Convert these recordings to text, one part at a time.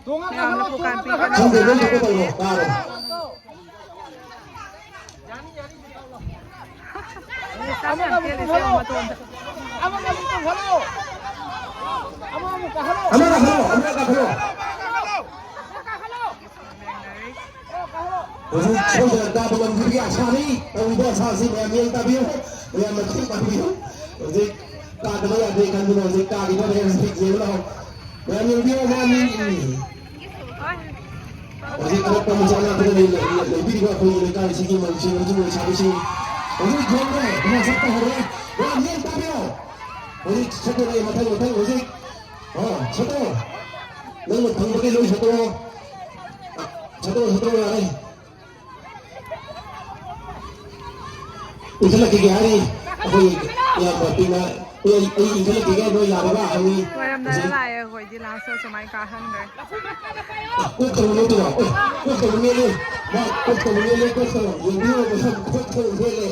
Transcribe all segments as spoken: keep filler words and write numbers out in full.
ꯇꯣꯡꯉ ꯀꯥꯈꯠꯂꯣ, ꯇꯣꯡꯉ ꯀꯥꯈꯠꯂꯣ꯫ ꯈꯪꯗꯦ, ꯅꯣꯏ ꯊꯣꯛꯄ ꯇꯧꯔꯣ, ꯀꯥꯔꯣ꯫ ꯌꯥꯅꯤ, ꯌꯥꯅꯤ꯫ ꯑꯃꯅ ꯑꯃꯨꯛ ꯄꯨꯈꯠꯂꯣ꯫ ꯑꯃꯅ ꯑꯃꯨꯛ ꯄꯨꯈꯠꯂꯣ꯫ ꯑꯃꯅ ꯑꯃꯨꯛ ꯀꯥꯈꯠꯂꯣ꯫ ꯑꯃꯅ ꯀꯥꯈꯠꯂꯣ, ꯑꯃꯅ ꯀꯥꯈꯠꯂꯣ꯫ ꯍꯧꯖꯤꯛ ꯁꯣꯏꯗꯅ ꯀꯥꯕ ꯉꯝꯕꯒꯤ ꯑꯁꯥꯅꯤ꯫ ꯇꯧꯔꯤꯕ ꯑꯁꯥꯁꯤ ꯃꯌꯥꯝ ꯃꯤꯠꯌꯦꯡ ꯇꯥꯕꯤꯌꯨ, ꯃꯌꯥꯝ ꯃꯇꯦꯡ ꯄꯥꯡꯕꯤꯌꯨ꯫ ꯍꯧꯖꯤꯛ ꯀꯥꯗꯕ ꯌꯥꯗꯦ ꯈꯟꯗꯨꯅ ꯍꯧꯖꯤꯛ ꯀꯥꯈꯤꯕ ꯍꯧꯖꯤꯛ ꯌꯦꯡꯉꯨ ꯂꯥꯎ꯫ ꯃꯌꯥꯝ ꯌꯦꯡꯕꯤꯌꯨ, ꯃꯌꯥꯝ ꯌꯦꯡ-, ꯍꯧꯖꯤꯛ ꯑꯅꯛꯄ ꯃꯆꯥ ꯉꯥꯛꯇꯗ ꯂꯩ-, ꯂꯩ-, ꯂꯩꯕꯤꯔꯤꯕ ꯑꯩꯈꯣꯏꯒꯤ ꯂꯩꯀꯥꯏꯁꯤꯒꯤ ꯃꯧꯁꯤꯡ ꯑꯃꯁꯨꯡ ꯂꯩꯁꯥꯕꯤꯁꯤꯡ ꯍꯧꯖꯤꯛ ꯌꯦꯡꯕ ꯃꯌꯥꯝ ꯁꯛꯄ ꯍꯧꯔꯦ꯫ ꯃꯌꯥꯝ ꯃꯤꯠꯌꯦꯡ ꯇꯥꯕꯤꯌꯨ꯫ ꯍꯧꯖꯤꯛ ꯁꯠꯇꯣꯔꯛꯑꯦ, ꯃꯊꯪ, ꯃꯊꯪ ꯍꯧꯖꯤꯛ꯫ ꯑꯣ, ꯁꯠꯇꯣ꯫ ꯅꯪꯅ ꯐꯪꯕꯒꯤ ꯂꯣꯏ ꯁꯠꯇꯣꯛꯑꯣ꯫ ꯁꯠꯇꯣꯛꯑꯣ, ꯁꯠꯇꯣꯛꯑꯣ, ꯌꯥꯔꯦ꯫ ꯏꯟꯈꯠꯂꯛꯈꯤꯒꯦ ꯍꯥꯏꯔꯤ꯫ ꯑꯩꯈꯣꯏ ꯏꯌꯥꯝꯕ ꯄꯤꯛꯅ, ꯑꯩ, ꯑꯩ ꯏꯟꯈꯠꯂꯛꯈꯤꯒꯦ, ꯅꯣꯏ ꯌꯥꯔꯕ ꯍꯪꯉꯤ꯫ ꯂꯣꯏꯔꯝꯗꯥꯏꯗ ꯍꯧꯖꯤꯛ ꯂꯥꯛꯑꯦ, ꯑꯩꯈꯣꯏꯗꯤ ꯂꯥꯁꯇ ꯁꯨꯃꯥꯏꯅ ꯀꯥꯍꯟꯈ꯭ꯔꯦ꯫ ꯀꯣꯛ ꯇꯧꯕ ꯅꯠꯇ꯭ꯔꯣ? ꯑꯦ, ꯀꯣꯛ ꯇꯧꯕ ꯃꯦꯠꯂꯦ꯫ ꯃꯥ ꯀꯣꯛ ꯇꯧꯕ ꯃꯦꯠꯂꯦ, ꯀꯣꯛ ꯇꯧꯕ꯫ ꯌꯦꯡꯕꯤꯌꯨ, ꯃꯁꯝ ꯀꯣꯛ ꯇꯧꯕ ꯃꯦꯠꯂꯦ꯫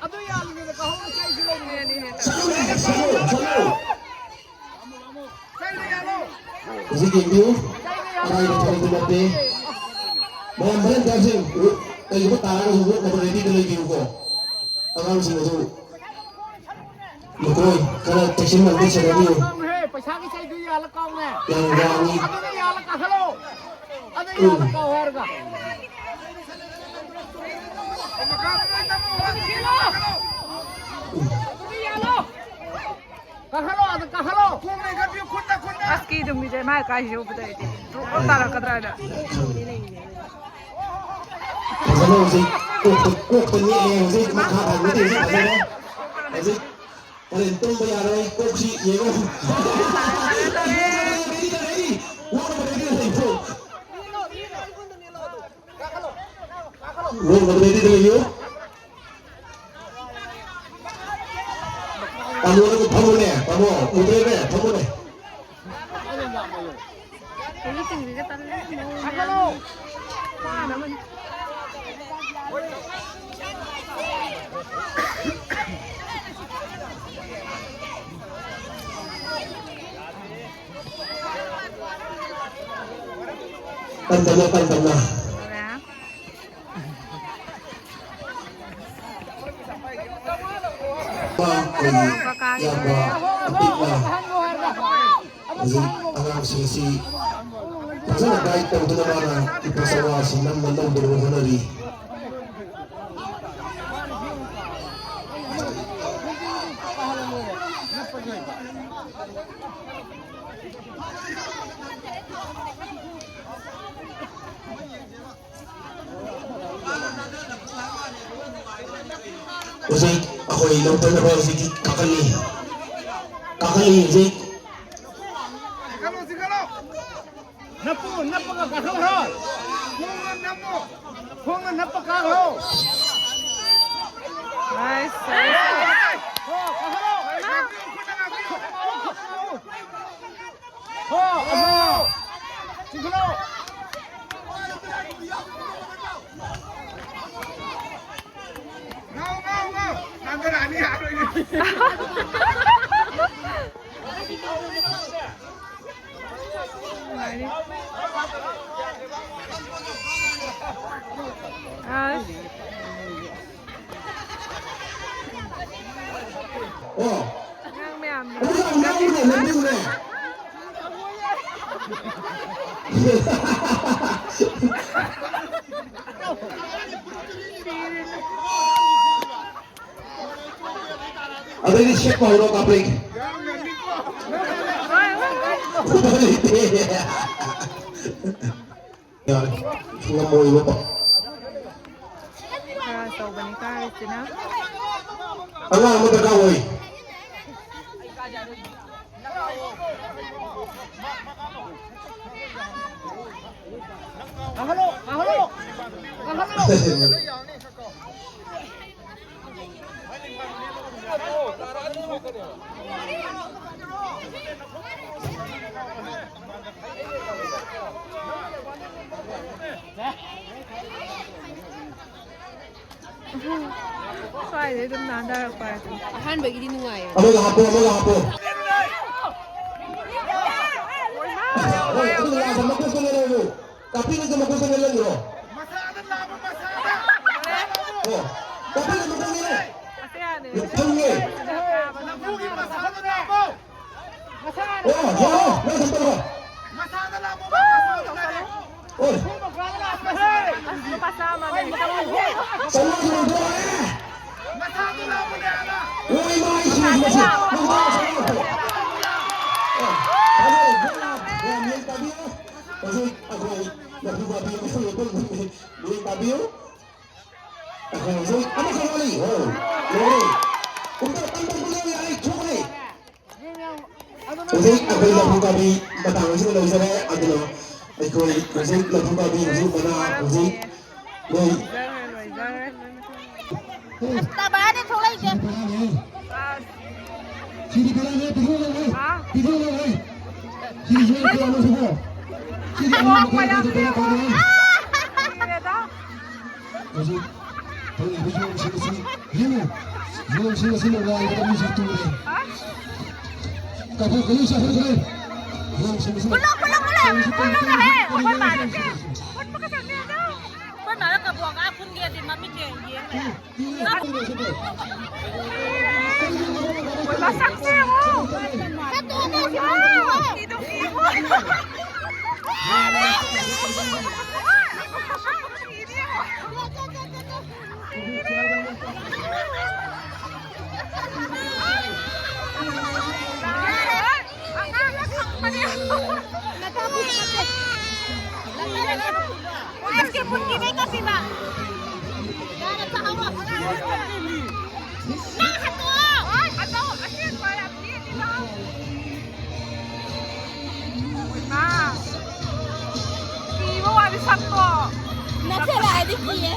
ꯑꯗꯨ ꯌꯥꯜꯂꯤꯉꯩꯗ ꯀꯥꯍꯧꯕ ꯆꯩꯁꯨ ꯂꯩꯕꯅꯦ꯫ ꯆꯠꯂꯣ, ꯆꯠꯂꯣ, ꯆꯠꯂꯣ꯫ ꯍꯧꯖꯤꯛ ꯌꯦꯡꯕꯤꯌꯨ꯫ ꯑꯔꯥꯏꯕ ꯊꯕꯛꯇꯤ ꯅꯠꯇꯦ꯫ ꯃꯌꯥꯝ ꯚꯣꯂꯟꯇꯤꯌꯥꯔꯁꯤꯡ, ꯀꯩꯒꯨꯝꯕ ꯇꯥꯔꯒꯁꯨ ꯂꯣꯛꯅꯕ ꯔꯦꯗꯤꯗ ꯂꯩꯕꯤꯌꯨꯀꯣ꯫ ꯑꯉꯥꯡꯁꯤꯡ ꯑꯗꯨ ꯃꯈꯣꯏ ꯈꯔ ꯆꯦꯛꯁꯤꯟꯅ ꯑꯝꯇ ꯁꯦꯟꯅꯕꯤꯌꯨ꯫ ꯄꯩꯁꯥꯒꯤ ꯆꯩꯗꯨ ꯌꯥꯜꯂ ꯀꯥꯎꯅꯦ꯫ ꯌꯥꯝ ꯋꯥꯡꯉꯤ꯫ ꯑꯗꯨꯅ ꯌꯥꯜꯂ ꯀꯥꯈꯠꯂꯣ꯫ ꯑꯗꯨ ꯎꯝ꯫ ꯌꯥꯜꯂ ꯀꯥꯎ ꯍꯥꯏꯔꯒ꯫ ꯀꯥꯈꯠꯂꯣ, ꯑꯗꯨ ꯀꯥꯈꯠꯂꯣ꯫ ꯑꯁ, ꯀꯤꯗꯨꯝ ꯀꯤꯖꯩ, ꯃꯥꯏ ꯀꯥꯏꯁꯤ ꯎꯕꯗ ꯑꯩꯗꯤ ꯗ꯭ꯔꯣꯞ ꯇꯥꯔꯛꯀꯗ꯭ꯔꯥ ꯍꯥꯏꯅ꯫ ꯐꯖꯅ ꯍꯧꯖꯤꯛ ꯀꯣꯛꯇ, ꯀꯣꯛꯇ ꯅꯦꯠꯂꯦ ꯍꯧꯖꯤꯛ, ꯃꯈꯥ ꯊꯪꯕꯗꯤ ꯍꯧꯖꯤꯛ ꯐꯖꯔꯦ꯫ ꯍꯧꯖꯤꯛ ꯍꯣꯔꯦꯟ ꯇꯨꯝꯕ ꯌꯥꯔꯣꯏ, ꯀꯣꯛꯁꯤ ꯌꯦꯡꯉꯣ꯫ ꯂꯣꯛꯅꯕ ꯔꯦꯗꯤꯗ ꯂꯩꯌꯨ꯫ ꯇꯥꯃꯣ, ꯅꯪ ꯐꯝꯃꯨꯅꯦ, ꯇꯥꯃꯣ, ꯎꯗ꯭ꯔꯦꯅꯦ, ꯐꯝꯃꯨꯅꯦ꯫ ꯇꯝ ꯇꯝꯅ, ꯇꯝ ꯇꯝꯅ꯫ ꯇꯧꯔꯦ꯫ ꯑꯩꯈꯣꯏꯒꯤ ꯏꯌꯥꯝꯕ ꯑꯄꯤꯛꯅ ꯍꯧꯖꯤꯛ ꯑꯉꯥꯡꯁꯤꯡ ꯑꯁꯤ ꯐꯖꯅ ꯒꯥꯏꯗ ꯇꯧꯗꯨꯅ ꯃꯥꯅ ꯂꯨꯄꯥ ꯆꯥꯝꯃꯉꯥ ꯑꯁꯤ ꯅꯝꯅ ꯂꯧꯗꯅꯕ ꯍꯣꯠꯅꯔꯤ꯫ ꯍꯧꯖꯤꯛ ꯑꯩꯈꯣꯏ ꯂꯧꯊꯅꯕ ꯍꯧꯖꯤꯛꯇꯤ ꯀꯥꯈꯠꯂꯤ꯫ ꯀꯥꯈꯠꯂꯤ ꯍꯧꯖꯤꯛ꯫ ꯅꯞꯄꯨ, ꯅꯞꯄꯒ ꯀꯥꯈꯠꯈ꯭ꯔꯣ꯫ ꯈꯣꯡꯅ ꯅꯞꯄꯨ꯫ ꯈꯣꯡꯅ ꯅꯞꯄ ꯀꯥꯈ꯭ꯔꯣ꯫ Nice, nice. ꯍꯣ, ꯀꯥꯈꯠꯂꯣ꯫ ꯉꯥꯛꯄꯤꯌꯨ, ꯈꯨꯠꯅ ꯉꯥꯛꯄꯤꯌꯨ꯫ ꯍꯣ, ꯀꯥꯈꯠꯂꯣ꯫ ꯆꯤꯡꯈꯠꯂꯣ꯫ ꯉꯥꯎ, ꯉꯥꯎ, ꯉꯥꯎ꯫ ꯅꯥꯟꯊꯔꯛꯑꯅꯤ, ꯌꯥꯔꯣꯏꯅꯦ꯫ ꯑꯁ꯫ ꯑꯣ꯫ ꯑꯉꯥꯡ ꯃꯌꯥꯝꯅꯦ꯫ ꯑꯗꯨꯒ ꯑꯉꯥꯡꯒꯤꯅꯦ, ꯂꯝꯕꯤꯅꯦ꯫ ꯑꯗꯩꯗꯤ ꯁꯦꯠꯄ ꯍꯧꯔꯣ, ꯀꯥꯞꯄꯩ꯫ ꯌꯥꯔꯦ, ꯉꯝꯃꯣꯏꯕ꯫ ꯈꯔ ꯑꯆꯧꯕꯅꯤ ꯀꯥꯔꯤꯁꯤꯅ꯫ ꯑꯉꯥꯡ ꯑꯃ ꯗꯔꯀꯥꯔ ꯑꯣꯏ꯫ ꯀꯥꯈꯠꯂꯣ, ꯀꯥꯈꯠꯂꯣ, ꯀꯥꯈꯠꯂꯣ꯫ ꯁ꯭ꯋꯥꯏꯗꯩ ꯑꯗꯨꯝ ꯅꯥꯟꯊꯔꯛꯄ ꯍꯥꯏꯗꯨꯅꯤ꯫ ꯑꯍꯥꯟꯕꯒꯤꯗꯤ ꯅꯨꯡꯉꯥꯏꯌꯦ꯫ ꯑꯃꯒ ꯍꯥꯞꯄꯣ, ꯑꯃꯒ ꯍꯥꯞꯄꯣ꯫ ꯍꯣꯏ, ꯑꯗꯨꯒ ꯂꯥꯁ ꯑꯃ ꯀꯣꯛꯇ ꯂꯩꯔꯦ꯫ ꯀꯥꯞꯄꯤꯅꯒ ꯃꯈꯣꯡ ꯆꯪꯍꯜꯂꯝꯃꯤꯔꯣ? ꯃꯁꯥꯗ ꯂꯥꯝꯃꯨ, ꯃꯁꯥꯗ! ꯑꯣ, ꯀꯥꯞꯄꯤꯅ ꯃꯈꯣꯡ ꯆꯪꯍꯜꯂꯦ꯫ ꯂꯨꯞꯊꯧꯅꯦ꯫ ꯂꯐꯨꯒꯤ ꯃꯁꯥꯗ ꯂꯥꯝꯃꯨ! ꯑꯣ, ꯌꯥꯔꯦ, ꯅꯪ ꯊꯝ ꯇꯧꯔꯣ꯫ ꯃꯁꯥꯗ ꯂꯥꯝꯃꯨ, ꯃꯁꯥꯗ ꯂꯥꯝꯃꯨ! ꯑꯣ꯫ ꯑꯁ, ꯂꯨꯄꯥ ꯆꯥꯝꯃꯅꯦ꯫ ꯆꯥꯝꯃꯉꯥ ꯂꯧꯊꯣꯛꯑꯦ꯫ ꯃꯁꯥꯗ ꯂꯥꯝꯃꯨꯅꯦ, ꯑꯥꯗ! ꯑꯣ, ꯏꯃꯥ, ꯑꯩ ꯁꯤꯔꯦ, ꯃꯁꯤ꯫ ꯂꯨꯄꯥ ꯆꯥꯝꯃꯉꯥ ꯂꯧꯊꯣꯛꯑꯦ꯫ ꯑꯣ, ꯊꯥꯖꯔꯦ, ꯌꯥꯝ ꯌꯦꯡ ꯇꯥꯕꯤꯌꯨ꯫ ꯍꯧꯖꯤꯛ ꯑꯩꯈꯣꯏ ꯂꯐꯨ ꯄꯥꯝꯕꯤ ꯑꯃ ꯂꯦꯞꯄꯝꯕꯅꯤ꯫ ꯃꯤꯠꯌꯦꯡ ꯇꯥꯕꯤꯌꯨ꯫ ꯑꯩꯈꯣꯏ ꯍꯧꯖꯤꯛ ꯑꯃꯈꯛ ꯋꯥꯠꯂꯤ꯫ ꯑꯣ, ꯂꯣꯏꯔꯦ꯫ ꯎꯝ, ꯇꯝꯕ ꯄꯨꯟꯅ ꯌꯥꯔꯦ, ꯊꯣꯛꯈ꯭ꯔꯦ꯫ ꯍꯧꯖꯤꯛ ꯑꯩꯈꯣꯏ ꯂꯐꯨ ꯄꯥꯝꯕꯤ ꯃꯇꯥꯡ ꯑꯁꯤꯗ ꯂꯣꯏꯖꯔꯦ꯫ ꯑꯗꯨꯅ ꯑꯩꯈꯣꯏ ꯍꯧꯖꯤꯛ ꯂꯐꯨ ꯄꯥꯝꯕꯤ ꯍꯧꯖꯤꯛ ꯃꯅꯥ ꯍꯧꯖꯤꯛ ꯂꯣꯏ꯫ ꯑꯁ, ꯇꯕꯥꯅꯦ ꯊꯣꯛꯂꯛꯏꯁꯦ꯫ ꯁꯤꯗꯤ ꯀꯅꯥꯅꯣ? ꯄꯤꯊꯣꯛꯑꯣ, ꯄꯤꯊꯣꯛꯑꯣ꯫ ꯁꯤꯗꯤ ꯁꯤ ꯀꯅꯥꯅꯣ ꯁꯤꯕꯣ? ꯁꯤꯗꯤ ꯑꯉꯥꯡ ꯃꯆꯥ ꯅꯠꯇꯦ, ꯀꯅꯥ ꯀꯅꯥꯅꯣ? ꯍꯧꯖꯤꯛ ꯐꯪꯂꯤꯕ ꯌꯣꯡꯁꯤꯡ ꯑꯁꯤ ꯌꯦꯡꯉꯨ꯫ ꯌꯣꯡꯁꯤꯡ ꯑꯁꯤꯅ ꯉꯥꯏꯕꯗ ꯃꯤꯁꯨ ꯇꯨꯔꯦ꯫ ꯀꯕꯣꯛ ꯀꯕꯣꯛ ꯆꯥꯊꯣꯛꯈ꯭ꯔꯦ꯫ ꯌꯣꯡꯁꯤꯡ ꯑꯁꯤꯅ ꯄꯨꯜꯂꯣ, ꯄꯨꯜꯂꯣ, ꯄꯨꯜꯂꯣ꯫ ꯄꯨꯜꯂꯣ, ꯄꯨꯜꯂꯣ, ꯍꯦ꯫ ꯑꯩꯈꯣꯏ ꯃꯥꯅ ꯆꯦ-, ꯄꯨꯟꯕꯒ ꯆꯠꯃꯤꯟꯅꯗꯣ꯫ ꯑꯩꯈꯣꯏ ꯃꯥꯅ ꯀꯕꯣꯛ ꯉꯥ ꯈꯨꯟꯒꯦꯗꯤ ꯃꯃꯤꯠ ꯌꯦꯡ ꯌꯦꯡ ꯂꯩ꯫ ꯃꯁꯛꯁꯦ ꯌꯦꯡꯉꯣ꯫ ꯑꯉꯥꯡꯅ ꯈꯪꯕꯅꯦ꯫ ꯃꯨꯟꯒꯤꯅꯦ ꯀꯞꯄꯤꯕ꯫ ꯅꯪ ꯍꯟꯗꯣꯛꯑꯣ꯫ ꯍꯣꯏ, ꯍꯟꯗꯣꯛꯑꯣ꯫ ꯑꯁꯦꯡꯕ ꯌꯥꯝ ꯌꯦꯡꯉꯤꯗ꯫ ꯏꯃꯥ꯫ ꯀꯤꯕ ꯋꯥꯅꯤ ꯁꯛꯇꯣ꯫ ꯅꯛꯁꯜꯂꯛꯑꯗꯤ ꯀꯤꯌꯦ꯫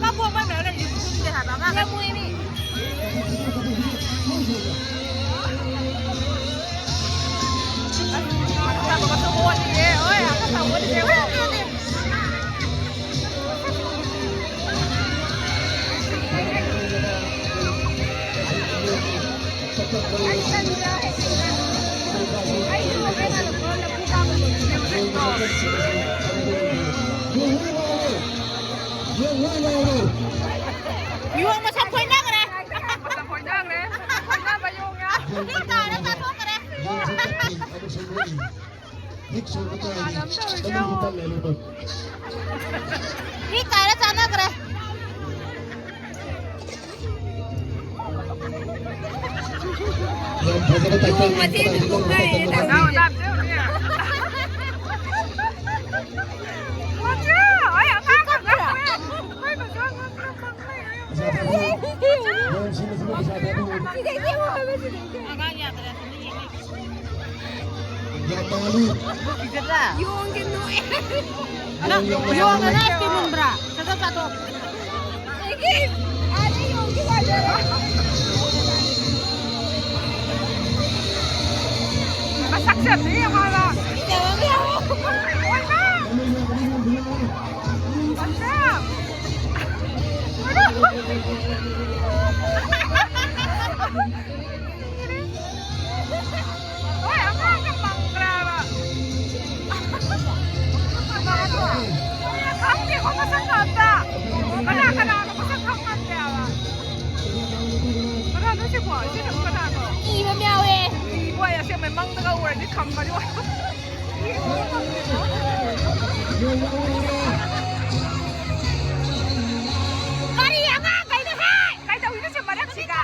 ꯀꯞꯄꯣ, ꯃꯣꯏ ꯃꯌꯥꯝ ꯂꯩꯔꯤꯁꯦ ꯈꯨꯝꯗꯦ ꯍꯥꯏꯕ ꯑꯉꯥꯡ꯫ ꯉꯝꯃꯣꯏꯃꯤ꯫ ꯑꯁ, ꯑꯀꯞꯄꯒꯁꯨ ꯑꯣꯜꯂꯤꯌꯦ꯫ ꯍꯣꯏ, ꯑꯀꯞꯄ ꯑꯣꯜꯂꯤꯁꯦ ꯌꯦꯡꯉꯣ꯫ ꯌꯣꯡ ꯃꯁꯝ ꯐꯣꯏꯅꯈ꯭ꯔꯦ꯫ ꯃꯁꯝ ꯐꯣꯏꯅꯈ꯭ꯔꯦ꯫ ꯃꯁꯝ ꯐꯣꯏꯅꯕ ꯌꯣꯡ ꯌꯥ꯫ ꯃꯤ ꯇꯥꯔ ꯆꯥꯊꯣꯛꯈ꯭ꯔꯦ꯫ ꯃꯤ ꯀꯥꯏꯔ ꯆꯥꯅꯈ꯭ꯔꯦ꯫ ꯌꯥꯝ ꯐꯖꯅ ꯇꯥꯛꯄꯤ꯫ ꯌꯣꯡ ꯃꯆꯦꯁꯨ ꯅꯣꯛꯅꯔꯦ ꯇꯧꯔꯤꯁꯦ꯫ ꯃꯆꯦ! ꯑꯩ ꯑꯉꯥꯡ ꯈꯪꯉꯛꯇ꯭ꯔꯦ꯫ ꯑꯩꯈꯣꯏ ꯃꯆꯦ ꯑꯉꯥꯡ ꯈꯪꯉꯛꯇ꯭ꯔꯦ꯫ ꯌꯣꯡꯁꯤ ꯃꯆꯤꯟ ꯄꯩꯁꯥ ꯊꯥꯗꯣꯛꯑꯣ꯫ ꯁꯤꯗꯩ ꯌꯦꯡꯉꯣ ꯍꯥꯏꯕ ꯁꯤꯗꯩ꯫ ꯑꯉꯥꯡ ꯌꯥꯗ꯭ꯔꯦ꯫ ꯌꯥꯝ ꯃꯥꯜꯂꯤ꯫ ꯌꯣꯡꯁꯦ ꯅꯣꯛꯑꯦ꯫ ꯌꯣꯡ ꯌꯥꯝ ꯌꯣꯡꯅ ꯃꯥꯜꯂꯤ꯫ ꯅꯥꯏꯁ ꯇꯤꯝ ꯃꯨꯟꯕ꯭ꯔꯥ? ꯁꯠ ꯁꯠ ꯆꯥꯊꯣꯛ꯫ ꯑꯗꯒꯤ ꯑꯥꯗ ꯌꯣꯡꯁꯤ ꯋꯥꯏꯖꯔꯣ꯫ ꯃꯁꯛꯁꯦ ꯑꯝꯇ ꯌꯦꯡꯉꯣ ꯍꯥꯏꯕ꯫ ꯁꯤꯗꯕ ꯑꯃ ꯌꯥꯎꯋꯦ꯫ ꯃꯁꯛ! ꯍꯣꯏ, ꯑꯉꯥꯡꯒ ꯄꯪꯈ꯭ꯔꯦꯕ꯫ ꯈꯪꯗꯦꯀꯣ ꯃꯁꯛꯀ ꯑꯝꯇ꯫ ꯀꯅꯥ ꯀꯅꯥꯅꯣ ꯃꯁꯛ ꯈꯪ ꯉꯝꯗꯦ ꯍꯥꯏꯕ꯫ ꯀꯅꯥꯅꯣ ꯁꯤꯕꯣ? ꯁꯤꯅ ꯀꯅꯥꯅꯣ? ꯀꯤꯕ ꯑꯃ ꯌꯥꯎꯋꯦ꯫ ꯀꯤꯕ ꯑꯣꯏ, ꯑꯁꯦꯡꯕꯩ ꯃꯪꯗꯒ ꯎꯔꯗꯤ ꯈꯝꯕꯗꯤ ꯑꯣꯏ꯫ ꯀꯔꯤ ꯑꯉꯥꯡꯈꯩꯅꯣꯍꯦ? ꯀꯩꯗꯧꯔꯤꯅꯣ ꯁꯤ ꯃꯔꯛꯁꯤꯗ?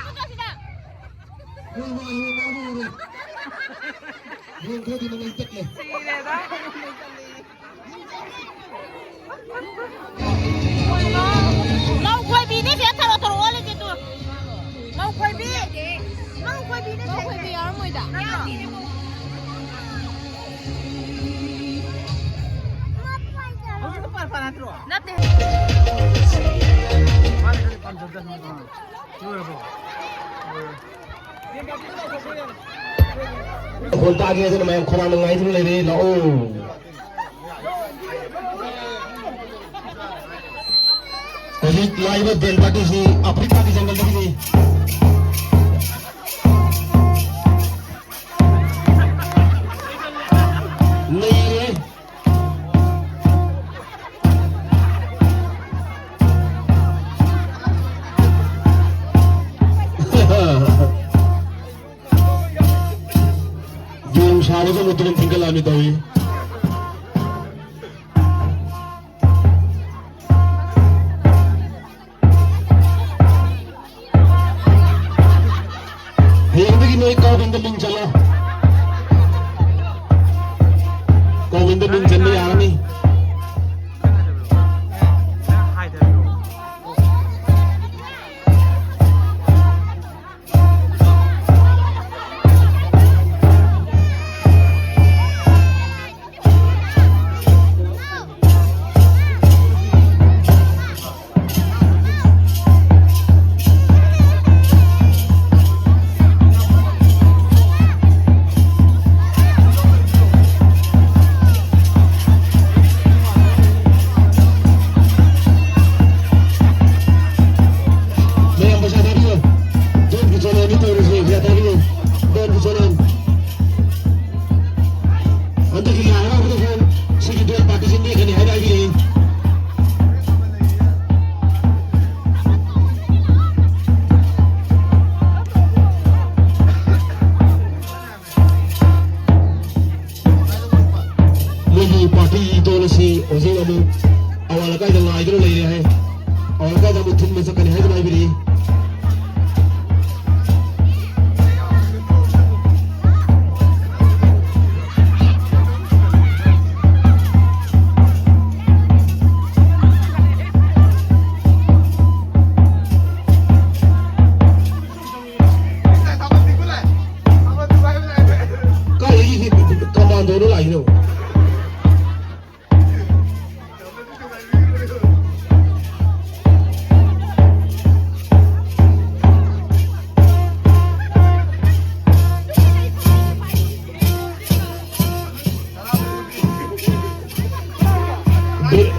ꯁꯤꯔꯦꯗ꯫ ꯃꯧ ꯈꯣꯏꯕꯤꯅꯦ ꯁꯤꯗ ꯊꯔꯣ ꯊꯔꯣ ꯑꯣꯜꯂꯤꯁꯦ ꯇꯨ꯫ ꯃꯧ ꯈꯣꯏꯕꯤ꯫ ꯃꯧ ꯈꯣꯏꯕꯤꯅꯦ ꯁꯤꯗ꯫ ꯃꯧ ꯈꯣꯏꯕꯤ ꯌꯥꯎꯔꯝꯃꯣꯏꯗ꯫ ꯅꯠꯇ꯭ꯔꯣ? ꯅꯠꯇꯦ꯫ ꯈꯣꯟ ꯇꯥꯒꯦ ꯑꯗꯨꯅ ꯃꯌꯥꯝ ꯈꯧꯔꯥꯡꯅ ꯉꯥꯏꯗꯨꯅ ꯂꯩꯔꯦ, ꯂꯥꯛꯑꯣ꯫ ꯍꯧꯖꯤꯛ ꯂꯥꯛꯏꯕ ꯗꯦꯟ ꯄꯥꯔꯇꯤꯁꯤ ꯑꯐ꯭ꯔꯤꯀꯥꯒꯤ ꯖꯪꯒꯜꯗꯒꯤꯅꯤ꯫ ꯅꯩꯔꯦ꯫ ꯊꯥꯕꯁꯨ ꯑꯃꯨꯛ ꯇꯨꯝ ꯊꯤꯡꯒꯠꯂꯛꯑꯅꯤ ꯇꯧꯏ꯫ ꯍꯌꯦꯡꯗꯒꯤ ꯅꯣꯏ ꯀꯥꯎꯕꯟꯗ ꯃꯤꯡ ꯆꯜꯂꯣ꯫ ꯀꯥꯎꯕꯟꯗ ꯃꯤꯡ ꯆꯟꯕ ꯌꯥꯔꯅꯤ꯫ ꯃꯌꯥꯝ ꯄꯩꯁꯥ ꯊꯥꯕꯤꯌꯨ꯫ ꯗꯣꯟ ꯀꯤꯆꯣꯂꯥꯅꯤ ꯇꯧꯔꯤꯁꯦ, ꯄꯩꯁꯥ ꯊꯥꯕꯤꯌꯨ꯫ ꯗꯣꯟ ꯀꯤꯆꯣꯂꯥꯅꯤ꯫ ꯍꯟꯗꯛꯀꯤ ꯂꯥꯏ ꯍꯔꯥꯎꯕꯗꯁꯨ ꯁꯤꯒꯤ ꯗꯣꯟ ꯄꯥꯔꯇꯤꯁꯤ ꯅꯦꯛꯀꯅꯤ ꯍꯥꯏꯅ ꯍꯥꯏꯕꯤꯔꯛꯏ꯫ ꯃꯣꯏꯒꯤ ꯄꯥꯔꯇꯤꯒꯤ ꯗꯣꯟ ꯑꯁꯤ ꯍꯧꯖꯤꯛ ꯑꯃꯨꯛ ꯑꯋꯥꯡ ꯂꯩꯀꯥꯏꯗ ꯉꯥꯏꯗꯨꯅ ꯂꯩꯔꯦ ꯍꯥꯏ꯫ ꯑꯋꯥꯡ ꯂꯩꯀꯥꯏꯗ ꯑꯃꯨꯛ ꯊꯤꯟꯕ ꯆꯠꯀꯅꯤ ꯍꯥꯏꯗꯨꯅ ꯍꯥꯏꯕꯤꯔꯛꯏ꯫ ꯀꯥꯏꯗꯒꯤ ꯀꯃꯥꯟꯗꯣꯅꯣ ꯂꯥꯛꯏꯅꯣ? ꯕꯦ-,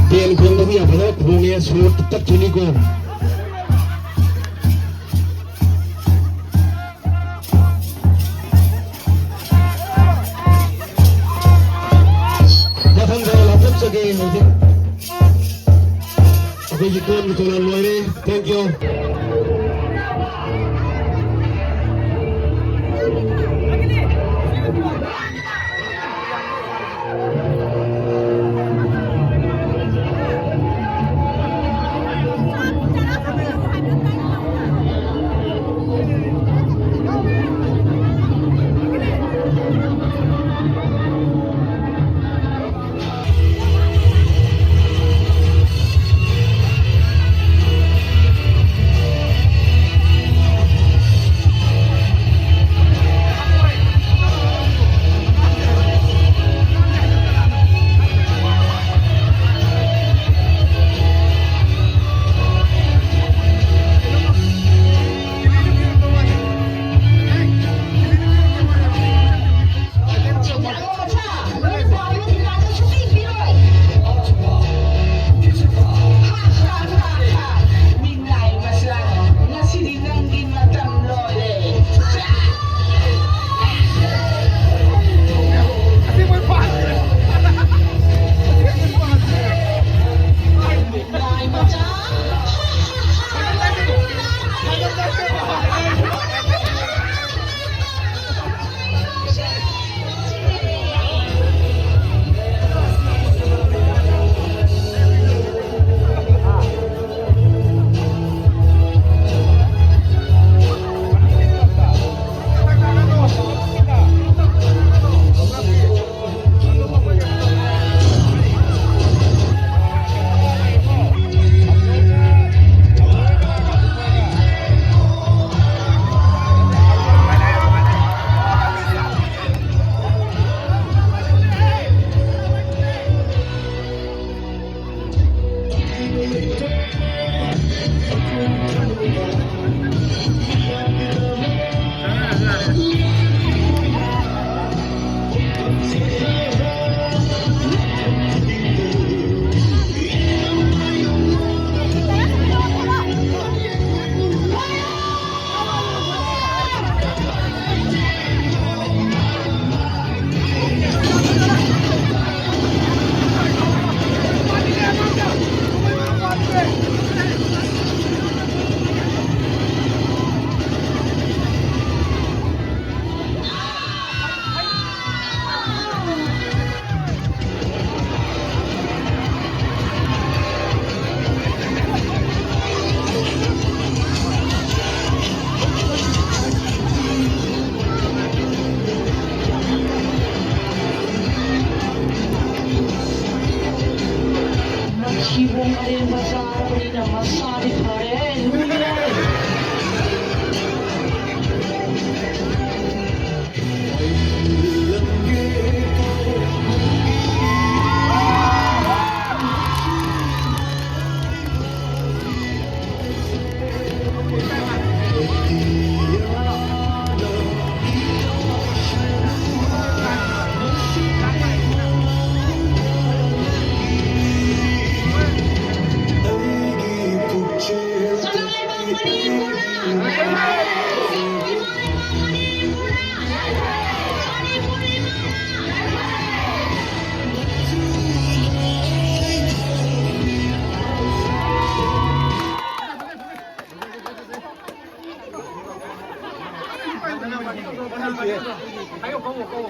ꯕꯦꯟ ꯈꯣꯡꯕꯕꯨ ꯌꯥꯝ ꯐꯖꯅ ꯈꯣꯡꯉꯦ, ꯁꯣꯔ ꯇꯠꯈꯤꯅꯤꯀꯣ꯫ ꯃꯊꯪꯗ ꯂꯥꯎꯊꯣꯛꯆꯒꯦ ꯍꯧꯖꯤꯛ꯫ ꯑꯩꯈꯣꯏꯒꯤ ꯀꯣꯟꯒꯤ ꯇꯣꯉꯥꯟ ꯂꯣꯏꯔꯦ꯫ Thank you꯫ ꯍꯥꯏꯌꯣ, ꯀꯧꯋꯣ, ꯀꯧꯋꯣ꯫